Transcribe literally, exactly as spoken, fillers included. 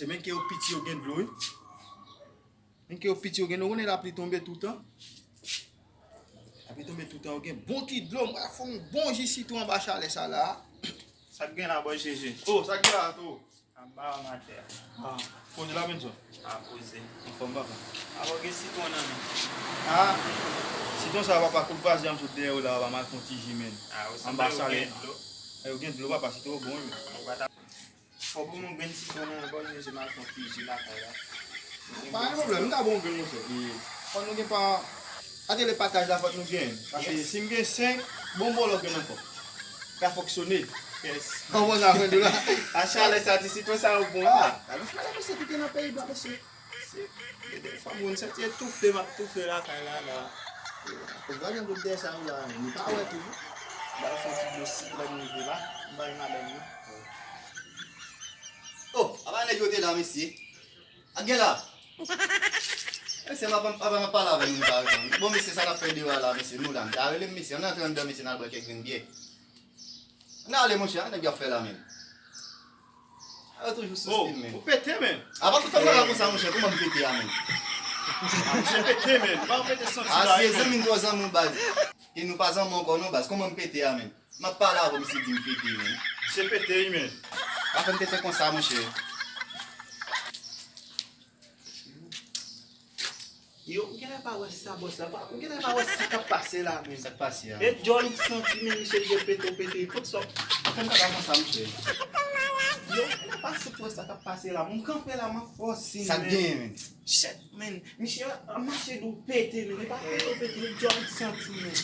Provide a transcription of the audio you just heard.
Men ke yo piti yo gen dlo wi. Men ke yo piti yo gen dlo, ou konnen lapli tonbe toutan. Lapli tonbe toutan, yo gen bon ti dlo, m pral fè yon bon ji sitwon anba chalè sa la. Sa k gen la bò Jeje? Oh, sa k gen la tou? Ap ba w matè. Ah, poze la menm sa. A poze. Anfòm papa. Ap gen sitwon nan men. Ah, sitwon sa papa, kout vaze a m sot dèyè w la papa, m al fè yon ti ji menm. Ah, ou sanble ou gen dlo. Yo gen dlo papa, sitwon bon wi. Ou pa ta Fò pou mwen grenn sitwon nan bò Jeje, m al fè yon ti ji lakay la. Pa gen pwoblèm, m ka ba w grenn monchè. E, fò nou gen pa, atelier pataj la fòk nou gen. Paske si m gen senk, bon bòlò grenn ankò. Ka fonksyone. Yes. Konprann sa mwen di w la? A chalè sa ti sitwon sa yo bon la. Alò chalè mesye ki gen nan peyi blan mesye. Se, e de fwa moun santi etoufe, m ap toufe lakay la la. Ou gade yon bout dèyè sa yo la, nou pa wè tou. M al fè yon ti dlo sik lè m rive la, m bay madanm nan. Oh, apa nèg yo te la mesye? Ak gen la. Mesye m ap ap ap pale avè nou pa reponn. Bon mesye sa n ap fè deyò a la mesye, nou la. M ta rele m mesye, ann antre anndan mesye n al bwè kèk grenn byè. Ann ale monchè, an nèg y ap fè la menm. A yo toujou sou stil men. Ou pete men. Apa tout fè m pale konsa monchè, kòman m pete a menm? Misye pete men, pa pete santi la. A si e zanmi m twò zanmi w baz. E nou pa zanmi ankò non baz, kòman m pete a menm? M ap pale avè w misye di m pete men. Misye pete wi men. Pa fè m pete konsa monchè. Yo, ou genlè pa wè sa bòs la, ou genlè pa wè sa k ap pase la menm. Sa k pase a? E djòl ou santi menm misye dwe pete ou pete, kot sa w. Fè m pale konsa monchè. Yo, ou genlè pa sot wè sa k ap pase la, m kanpe la m ap fòse menm. Sa k genyen menm? Shit menm, misye ap mache dou pete menm, e pa pete ou pete, e djòl ou santi menm.